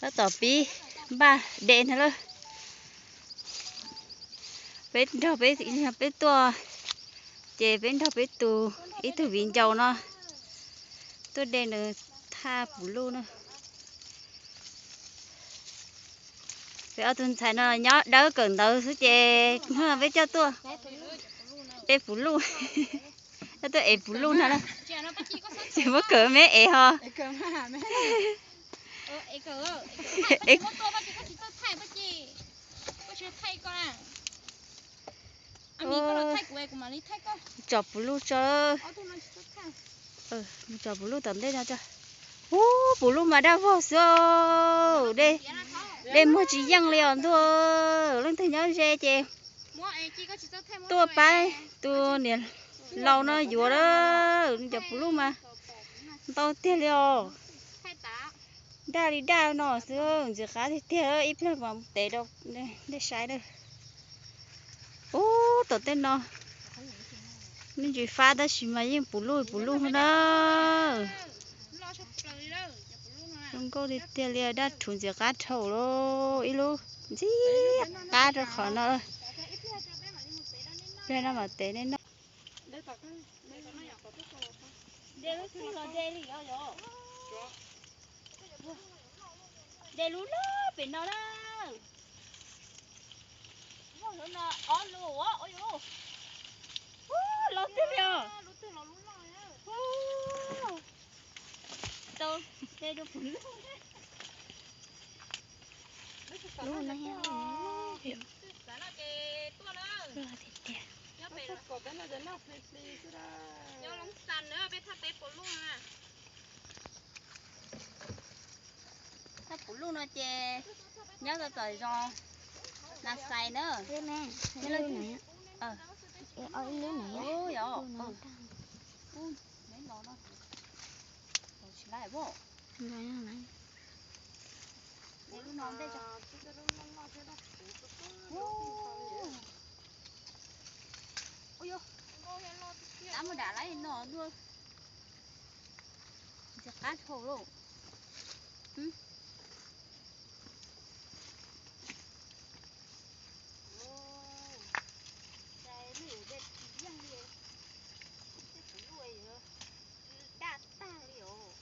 Tab tom pib npaj de no lawm. Peb nrog peb, peb tuaj, ces peb nrog peb tus, ib tug viv ncaus no tuaj de nws thaj puv luj na. Peb ob tug ntxhais no nyob dawb kawm ntawv xwb ces hnub no peb coj tuaj de puv luj, coj tuaj ev puv luj no na. Tsis muab kawm me ev ho. Tsom puv luj tso. Tsom puv luj tom ntej no tso. Ub, puv luj mas daj vog xwb. Dej muag tsis yeej li os ntuj. Leej twg nyob ze ces tuaj pab tus niam laus no yuav lawm. Cov puv luj mas ntau tiag li os. Daj li daj no xwb, ntxim qab tiag tiag. Ib pliag mam tev rau nej saib na. Ub, tom tej no me ntsis fab tab sis mas yeej puv luj puv luj na. Zoo nkauj tiag tiag li, daj rhuv ntxim qab dhau lawm, ib lub ntxim qab rau qhov no. Pliag no mam tev nej noj. De lub loj pem no na. Ob lub, ua, ua, ua, los twg li os. Tau, de rau puv luj. Lub no, loj tiag tiag. Thaj puv luj no ces nyob rau tom zos Nas Xais na. Tab mus dam lawm no dua. Ntxim qab dhau lauj. Daj tag li os.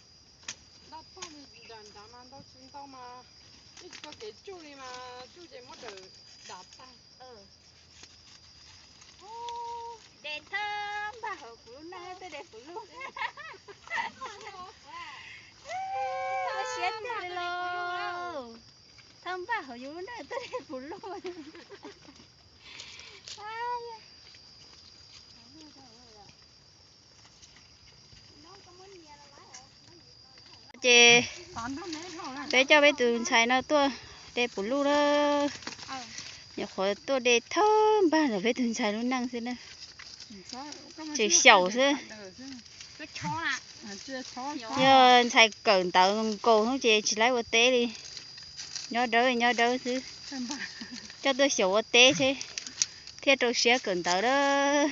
Daj tag li, nram nrad mas ntau tsis ntau mas, yeej tsis tau kev tsuj li mas tsuj ces muab daws dam tag. De thawj npaj hauv kuv lub neej tuaj de puv luj. Siab tiag li los. Thawj npaj hauv yus lub neej tuaj de puv luj. Ces peb coj peb tus ntxhais no tuaj de puv luj na. Nyuam qhuav tuaj de thawj npaj ntawm peb tus ntxhais lub neej xwb na. Tseem xyaum xwb. Yog ntxhais kawm ntawv nkaus xwb ces tsis laib ua teb li. Nyob dawb nyob dawb xwb. Coj tuaj xyaum ua teb thiab, thiaj rau siab kawm ntawv lawm.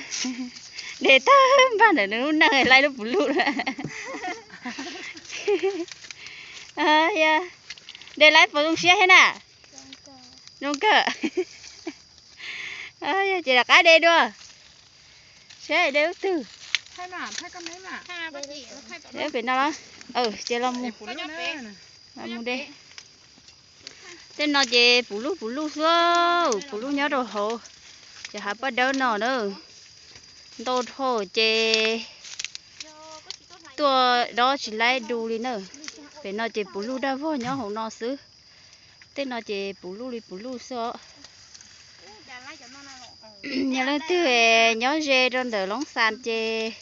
De thawj npaj ntawm nws lub neej laib lub puv luj lawm. De laib puas zoo siab thiab na? Zoo kawg. Ces rov qab de dua. Saib de lub twg. Pem no los, ces los mus, mus de. Tej no ces puv luj puv luj xwb, puv luj nyob rau hauv cov hav paj dawb no na. Ntau dhau ces tuaj dob tsis laib du li na. Pem no ces puv luj dag vog nyob hauv no xwb. Tej no ces puv luj li puv luj xwb os. Yog leej twg nyob ze rau ntawm Loob Xas ces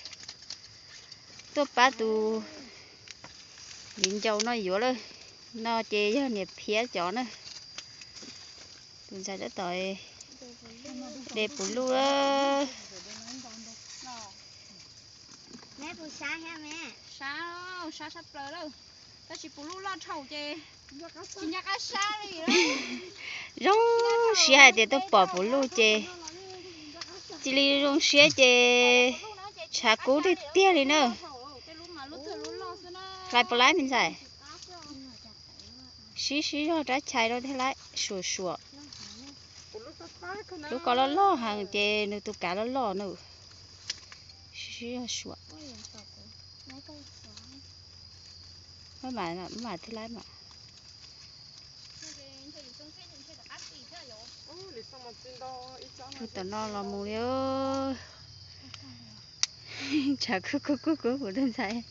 tuaj pab tus viv ncaus no yuav lawm. No ces yog niam phiab cov na. Tus ntxhais tab tom de puv luj. Sab, sab sab plaws lawm, tab sis puv luj loj dhau ces tsis nco qab sab li. Zoo siab hais tias tuaj pom puv luj ces cia li zoo siab ces tshav kub tiag tiag li na. Hlais puas laib me ntxhais? Sib sib zog rab chais rau thiab lawm, suam suam. Lub ko loj loj heev ces nws tus kav loj loj na. Sib sib zog suam. Maj mam thiab lawm mas. Tus tom no los mus li. Tshav kub kub kub kub kuv tus ntxhais.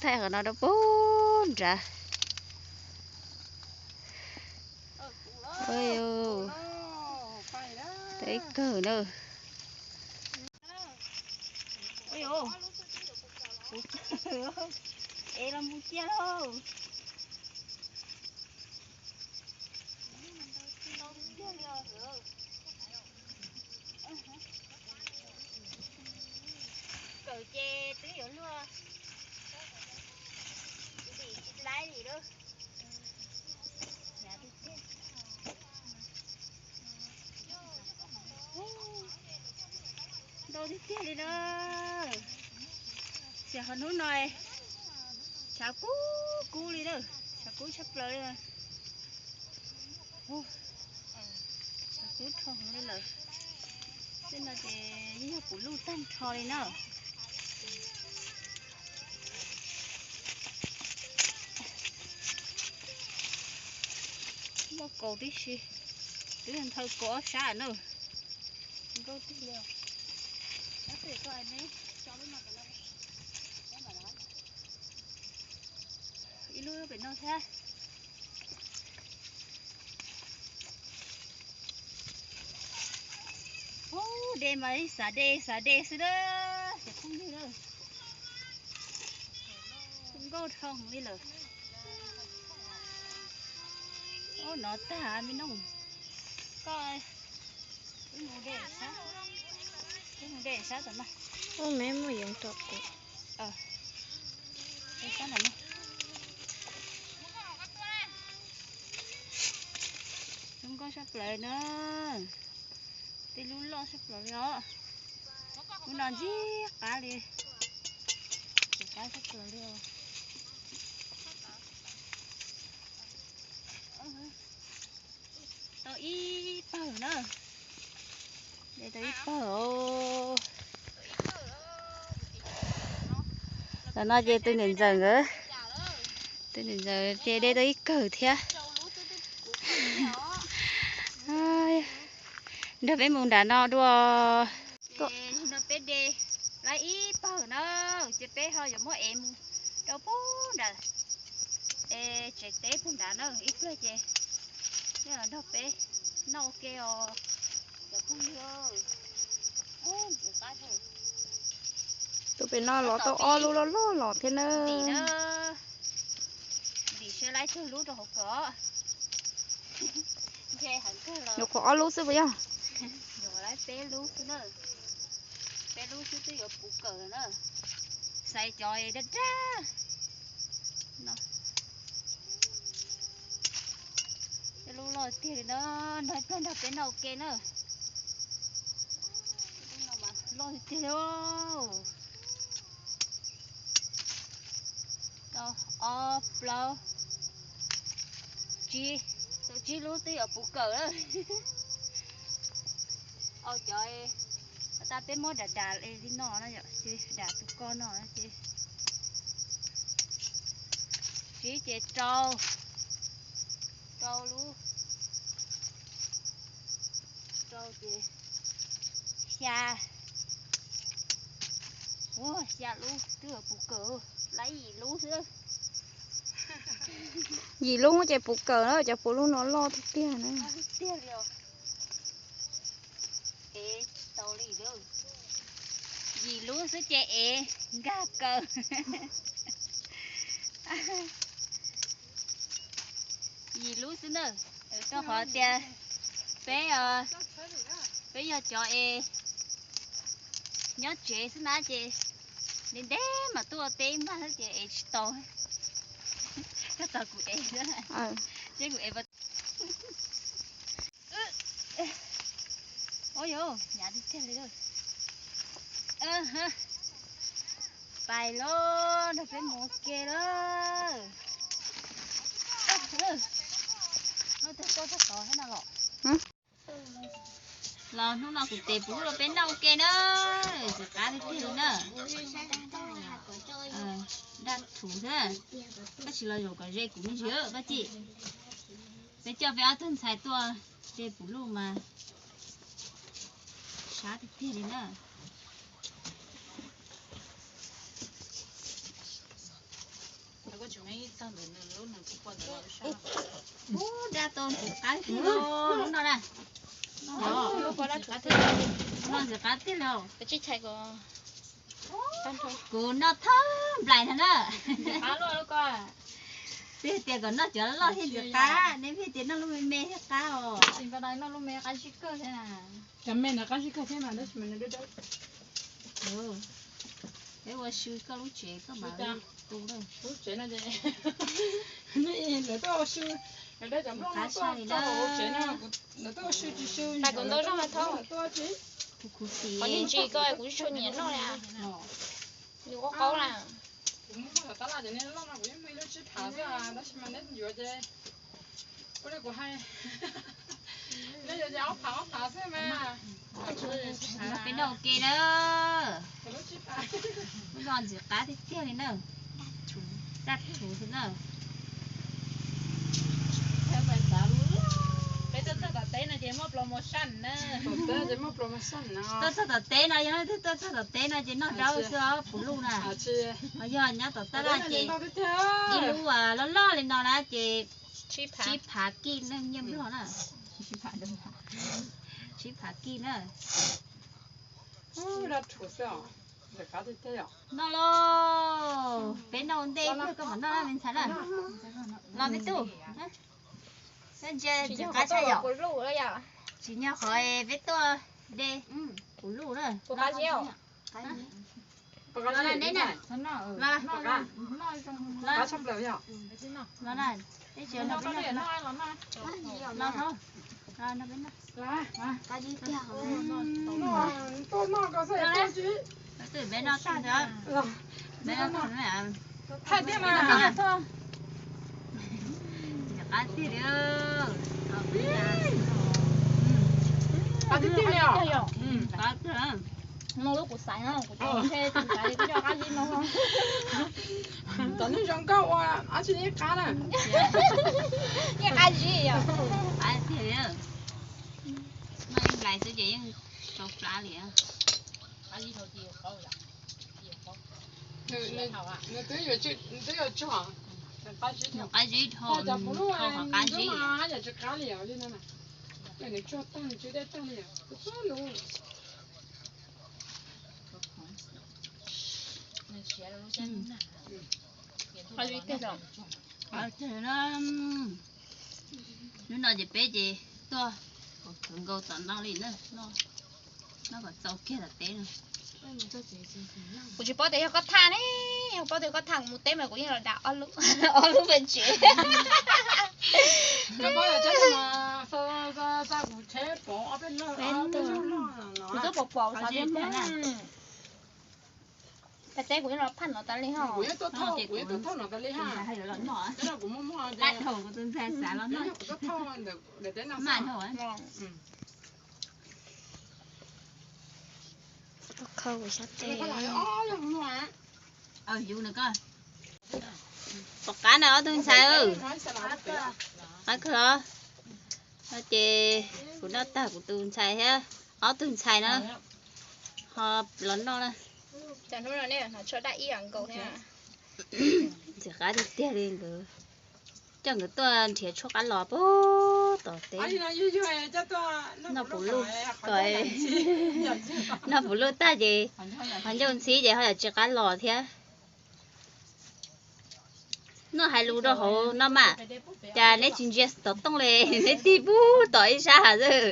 Thaij qhov no rau pem nrad. Tau ib kawm na. Es los mus kiag lauj. Kawm ces twb yuav luag ntim tsis laib li lawm. Ntau tiag tiag li na. Ces qhov hnub no tshav kub kub li na, tshav kub tshaj plaws li. Tshav kub dhau heev li lawm. Tej no ces yeej yog kuv luj tag nrho li na. Muaj kaus tib si, twb yog nthawv kaus ob sab na. Nkauj tiag li. Ib lub pem no thiab. Ub, de mas xav de xav de xwb na, cov phooj ywg na. Nkauj dhau heev li lawm. Ub, nov tag me nooj. Koj wb mus de sab, wb mus de sab tom no. Ub, me muaj yoov tom kuv. Sab tom no. Zoo nkauj saj plaws na. Tej lub loj saj plaws li os. Lub no ntxim qab li. Ntxim qab saj plaws li os. Tau ib pawg na. De tau ib pawg os. Tam no ces tus niam ntxawm nkawd, tus niam ntxawm ces de tau ib kawg thiab. Nrog peb mus nram no dua. Ces no peb de lawm ib pawg na, ces peb ho yuav muab ev mus rau puag nram, es tsev teb puag nrad na, ib pliag ces nej los nrog peb noj ua ke os cov phooj ywg. Tus pem no los tau ob lub loj loj los thiab na. Ntim na, ntim seb laib tsawg lub rau hauv ko. Nyuam qhuav ob lub xwb puas yog? Nyuam qhuav laib peb lub xwb na. Peb lub xwb twb yuav puv kawm na. Xaiv cov daj daj no. Tej lub loj tiag li na, nrog ib pliag nrog peb noj ua ke na. Lub no mas loj tiag tiag li. Tau ob plaub tsib, tau tsib lub twb yuav puv kawm lawm. Au cov, tas peb muab dam dam li no na yom, ces dam tus ko no ces tsib ces rau, rau lub, rau ces xya, ua xya lub twb yuav puv kawm, laib yim lub xwb. Yim lub ces puv kawm na, cov puv lub no loj tiag tiag na. Ev tsis tau li. Yim lub xwb ces ev nkag kawm. Yim lub xwb na, rau qhov tias peb, peb yog cov es nyob tsev xwb na ces ntev ntev mas tuaj teb ib npag xwb ces ev tsis tau. Koj tos kuv ev xwb, seb kuv ev. Ua yov, hnyav tiag tiag li. Pais los nrog peb mus ua ke lawm. Los tag toj txog tod thiab no los. Los hnub no kuv tes puv lub rau peb noj ua ke na. Ntxim qab tiag tiag li na. Daj thuv thiab. Koj tsis los zaum kom ze kuv me ntsis Paj Cim. Peb coj peb ob tug ntxhais tuaj ze puv luj mas sab tiag tiag li na. Ub, daj tau ntxim qab tiag lub no na. Ntxim qab tiag li. Kuv noj thawj nplais no na. Twb tias kom noj cov loj thiaj ntxim qab, neb pheej tias noj lub me me thiaj qab os. Cov me ntawd qab zib kawg thiab mas tab sis mas nws dawb dawb. Peb ua su koj lub tsev koj mam li tu lawm. Lub tsev no ces nws tuaj ua su, nws dab cov nplooj no tuaj ua tsev no, nws tuaj ua su tsis su. Kuv ntau zog thoob, qhov ntsis koj kuv tsis tshua nyiam noj li. Nws ua qaub na. Kuv muab tab laj cov niag loj no kuv yeej muaj ib lub tsib phav xwb tab sis mas neb yuav ces ua li kuv hais, neb yuav ces ob phav ob phav xwb mas. Peb noj ua ke na. Lub no ntxim qab tiag tiag li na. Daj thuv xwb na. Peb tuaj txog tom teb no ces muaj promotion na. Tuaj txog tom teb no, yog leej twg tuaj txog tom teb no ces noj zaub xwb os puv luj na. Ho yog nyob tom tab laj ces ib lub loj loj li no na ces tsib phav kij na, nyiaj nplog na. Tsib phav kij na. Noj lauj, peb noj ua ntej kawg koj mam noj na me ntxhais na. Los me tub, ntsia ntxim qab tshaj yom. Tsis nyog qhov peb tuaj de puv luj na. Los na, neb na. Los na, neb tsis los nrog peb noj. Los, los, los, nrog peb noj. Twb peb noj tag ntawd. Peb noj tag ntawd. Qab tiag li. Qab tiag li os. Qab tiag. Muaj lub kuv xaiv no, kuv cov ntshe tus xaiv li kuv coj qab zib no. Tom nej zoo nkauj ua dab tsi ib qab na. Ib qab zib yom. Qab tiag li. Noj ib nplais xwb ces yeej sau plab li. Nws twb yuav tsuag, qab zib dhau, qab zib. Nws tsuag tag nws tsis dej tag li. Qab zib tiag. Hnub no ces peb ces tuaj khwv nkaus tom no li na, noj kom txaus kiag tom teb no. Kuv tsis paub tias yog koj tham ne, yog paub tias koj tham kuv mus teb mas kuv yeej los dam ob lub, ob lub pem tsev. Kuv twb pom pom xav tias Hmoob. Pem teb kuv yeej los phaj no tas li ho. Kuv yeej tuaj thauj, kuv yeej tuaj thauj no tas li ha. Kuv tus ntxhais xav los noj. Kuv tuaj thauj ntawm teb no xwb. Tuaj khawb kuv sab tes. Yus nws koj. Pom qab na ob tug ntxhais. Qab kawg los. No ces kuv noj tag kuv tus ntxhais thiab ob tug ntxhais na ho los noj na. Ntxim qab tiag tiag li nkawd. Coj nkawd tuaj nrhiav tshuaj qab los puag tom teb. Noj puv luj, noj puv luj tag ces ho ncauj ntxhib ces ho yam tsis qab los thiab. Noj hais lus rau hauv no mas, cas neb tsis ntsia tom tooj li, neb tig puag tom ib sab hav xwb.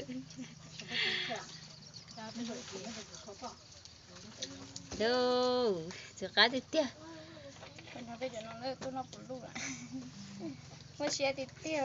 Ntxim qab tiag tiag. Muaj siab tiag tiag.